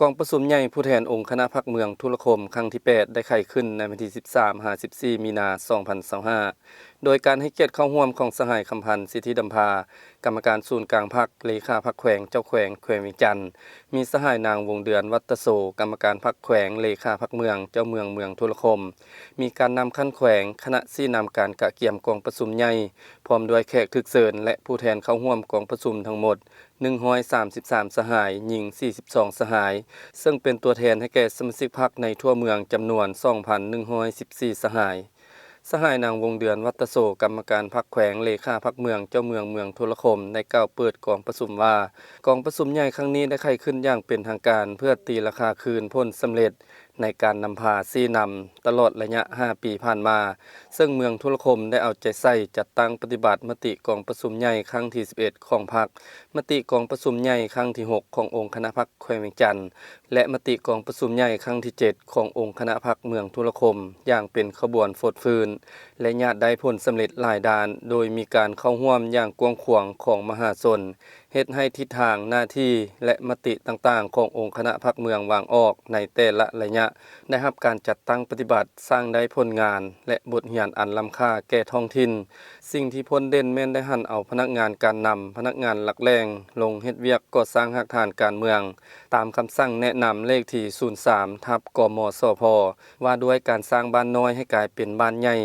ກອງປະຊຸມໃຫຍ່ຜູ້ແທນອົງຄະນະພັກເມືອງທຸລະຄົມຄັ້ງທີແປດ ໄດ້ໄຂຂຶ້ນໃນວັນທີສິບສາມຫາສິບສີ່ ມີນາ ສອງພັນຊາວຫ້າ ໂດຍການໃຫ້ກຽດເຂົ້າຮ່ວມຂອງສະຫາຍ ຄຳພັນ ສິດທິດຳພາ ກຳມະການສູນກາງພັກ, ເລຂາພັກແຂວງ, ເຈົ້າແຂວງແຂວງວຽງຈັນ, ມີສະຫາຍນາງ ວົງເດືອນ ວັດຕະໂສ ກຳມະການພັກແຂວງ, ເລຂາພັກເມືອງ, ເຈົ້າເມືອງເມືອງທຸລະຄົມ, ມີການນຳຂັ້ນແຂວງ, ຄະນະຊີ້ນຳການກະກຽມກອງປະຊຸມໃຫຍ່ ພ້ອມດ້ວຍແຂກຖືກເຊີນ ແລະ ຜູ້ແທນເຂົ້າຮ່ວມກອງປະຊຸມທັງໝົດ ໜຶ່ງຮ້ອຍສາມສິບສາມສະຫາຍ, ຍິງສີ່ສິບສອງສະຫາຍ, ເຊິ່ງເປັນຕົວແທນໃຫ້ແກ່ສະມາຊິກພັກໃນທົ່ວເມືອງຈຳນວນ ສອງພັນໜຶ່ງຮ້ອຍສິບສີ່ສະຫາຍ. ສະຫາຍນາງ ວົງເດືອນ ວັດຕະໂສ ກຳມະການພັກແຂວງ, ເລຂາພັກເມືອງ, ເຈົ້າເມືອງເມືອງທຸລະຄົມ ໄດ້ກ່າວເປີດກອງປະຊຸມວ່າ, ກອງປະຊຸມໃຫຍ່ຄັ້ງນີ້ໄດ້ໄຂຂຶ້ນຢ່າງເປັນທາງການ ເພື່ອຕີລາຄາຄືນຜົນສຳເລັດ ໃນການນຳພາຊີ້ນຳຕະຫຼອດໄລຍະຫ້າປີຜ່ານມາ, ເຊິ່ງເມືອງທຸລະຄົມໄດ້ເອົາໃຈໃສ່ຈັດຕັ້ງປະຕິບັດມະຕິກອງປະຊຸມໃຫຍ່ຄັ້ງທີສິບເອັດຂອງພັກ, ມະຕິກອງປະຊຸມໃຫຍ່ຄັ້ງທີຫົກຂອງອົງຄະນະພັກແຂວງວຽງຈັນ ແລະ ມະຕິກອງປະຊຸມໃຫຍ່ຄັ້ງທີເຈັດຂອງອົງຄະນະພັກເມືອງທຸລະຄົມ ຢ່າງເປັນຂະບວນຟົດຟື້ນ ແລະ ຍາດໄດ້ຜົນສຳເລັດຫຼາຍດ້ານ, ໂດຍມີການເຂົ້າຮ່ວມຢ່າງກວ້າງຂວາງຂອງມະຫາຊົນ, ເຮັດໃຫ້ທິດທາງ, ໜ້າທີ່ ແລະ ມະຕິຕ່າງໆຂອງອົງຄະນະພັກເມືອງວາງອອກໃນແຕ່ລະໄລຍະ ໄດ້ຮັບການຈັດຕັ້ງປະຕິບັດ, ສ້າງໄດ້ຜົນງານ ແລະ ບົດຮຽນອັນລ້ຳຄ່າແກ່ທ້ອງຖິ່ນ. ສິ່ງທີ່ພົ້ນເດັ່ນແມ່ນໄດ້ຫັນເອົາພະນັກງານການນຳ, ພະນັກງານຫຼັກແຫຼ່ງ ລົງເຮັດວຽກກໍ່ສ້າງຮາກຖານການເມືອງ ຕາມຄຳສັ່ງແນະນຳເລກທີສູນສາມ ທັບ ກມສພ ວ່າດ້ວຍການສ້າງບ້ານນ້ອຍໃຫ້ກາຍເປັນບ້ານໃຫຍ່,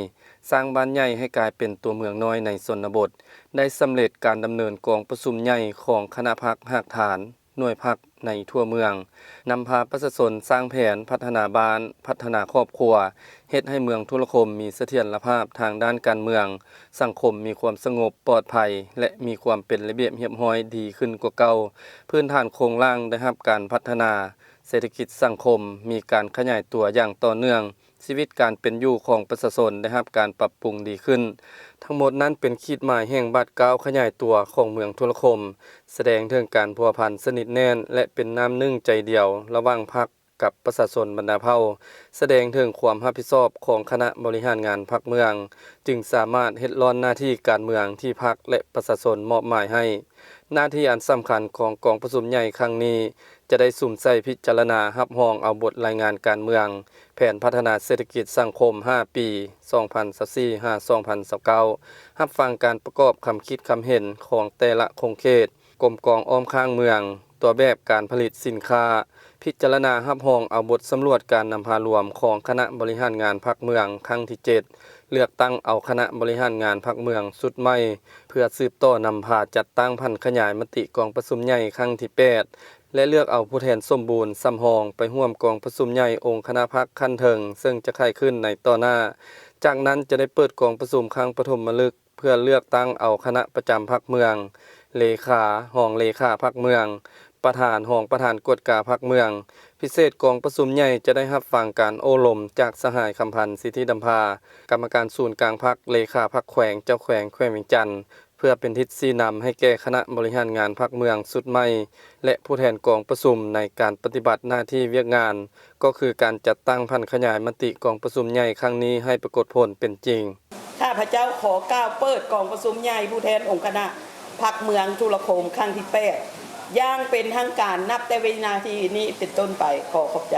ສ້າງບ້ານໃຫຍ່ໃຫ້ກາຍເປັນຕົວເມືອງນ້ອຍໃນຊົນນະບົດ, ໄດ້ສຳເລັດການດຳເນີນກອງປະຊຸມໃຫຍ່ຂອງຄະນະພັກຮາກຖານ, ໜ່ວຍພັກໃນທົ່ວເມືອງ, ນຳພາປະຊາຊົນສ້າງແຜນພັດທະນາບ້ານ, ພັດທະນາຄອບຄົວ, ເຮັດໃຫ້ເມືອງທຸລະຄົມມີສະຖຽນລະພາບທາງດ້ານການເມືອງ, ສັງຄົມມີຄວາມສະຫງົບປອດໄພ ແລະ ມີຄວາມເປັນລະບຽບຮຽບຮ້ອຍດີຂຶ້ນກວ່າເກົ່າ, ພື້ນຖານໂຄງລ່າງໄດ້ຮັບການພັດທະນາ, ເສດຖະກິດສັງຄົມມີການຂະຫຍາຍຕົວຢ່າງຕໍ່ເນື່ອງ, ຊີວິດການເປັນຢູ່ຂອງປະຊາຊົນໄດ້ຮັບການປັບປຸງດີຂຶ້ນ. ທັງໝົດນັ້ນເປັນຂີດໝາຍແຫ່ງບາດກ້າວຂະຫຍາຍຕົວຂອງເມືອງທຸລະຄົມ, ສະແດງເຖິງການພົວພັນສະໜິດແໜ້ນ ແລະ ເປັນນ້ຳໜຶ່ງໃຈດຽວລະຫວ່າງພັກ ກັບປະຊາຊົນບັນດາເຜົ່າ, ສະແດງເຖິງຄວາມຮັບຜິດຊອບຂອງຄະນະບໍລິຫານງານພັກເມືອງ, ຈຶ່ງສາມາດເຮັດລ້ອນໜ້າທີ່ການເມືອງທີ່ພັກ ແລະ ປະຊາຊົນມອບໝາຍໃຫ້. ໜ້າທີ່ອັນສຳຄັນຂອງກອງປະຊຸມໃຫຍ່ຄັ້ງນີ້ ຈະໄດ້ສຸມໃສ່ພິຈາລະນາຮັບຮອງເອົາບົດລາຍງານການເມືອງ, ແຜນພັດທະນາເສດຖະກິດສັງຄົມຫ້າປີ ສອງພັນຊາວສີ່ ຫາ ສອງພັນຊາວເກົ້າ, ຮັບຟັງການປະກອບຄຳຄິດຄຳເຫັນຂອງແຕ່ລະຂົງເຂດ, ກົມກອງອ້ອມຂ້າງເມືອງ, ຕົວແບບການຜະລິດສິນຄ້າ, ພິຈາລະນາຮັບຮອງເອົາບົດສຳຫຼວດການນຳພາລວມຂອງຄະນະບໍລິຫານງານພັກເມືອງຄັ້ງທີເຈັດ, ເລືອກຕັ້ງເອົາຄະນະບໍລິຫານງານພັກເມືອງຊຸດໃໝ່ ເພື່ອສືບຕໍ່ນຳພາຈັດຕັ້ງຜັນຂະຫຍາຍມະຕິກອງປະຊຸມໃຫຍ່ຄັ້ງທີແປດ ແລະ ເລືອກເອົາຜູ້ແທນສົມບູນສຳຮອງໄປຮ່ວມກອງປະຊຸມໃຫຍ່ອົງຄະນະພັກຂັ້ນເທິງ ເຊິ່ງຈະໄຂຂຶ້ນໃນຕໍ່ໜ້າ. ຈາກນັ້ນຈະໄດ້ເປີດກອງປະຊຸມຄັ້ງປະຖົມມະລຶກ ເພື່ອເລືອກຕັ້ງເອົາຄະນະປະຈຳພັກເມືອງ, ເລຂາ, ຮອງເລຂາພັກເມືອງ, ປະທານ, ຮອງປະທານກວດກາພັກເມືອງ. ພິເສດກອງປະຊຸມໃຫຍ່ຈະໄດ້ຮັບຟັງການໂອ້ລົມຈາກສະຫາຍ ຄຳພັນ ສິດທິດຳພາ, ກຳມະການສູນກາງພັກ, ເລຂາພັກແຂວງ, ເຈົ້າແຂວງແຂວງວຽງຈັນ, ເພື່ອເປັນທິດຊີ້ນຳໃຫ້ແກ່ຄະນະບໍລິຫານງານພັກເມືອງຊຸດໃໝ່ ແລະ ຜູ້ແທນກອງປະຊຸມໃນການປະຕິບັດໜ້າທີ່ວຽກງານ, ກໍຄືການຈັດຕັ້ງຜັນຂະຫຍາຍມະຕິກອງປະຊຸມໃຫຍ່ຄັ້ງນີ້ໃຫ້ປາກົດຜົນເປັນຈິງ. ຂ້າພະເຈົ້າຂໍກ່າວເປີດກອງປະຊຸມໃຫຍ່ຜູ້ແທນອົງຄະນະພັກເມືອງທຸລະຄົມຄັ້ງທີແປດ ຢ່າງເປັນທາງການ ນັບແຕ່ວິນາທີນີ້ເປັນຕົ້ນໄປ. ຂໍຂອບໃຈ.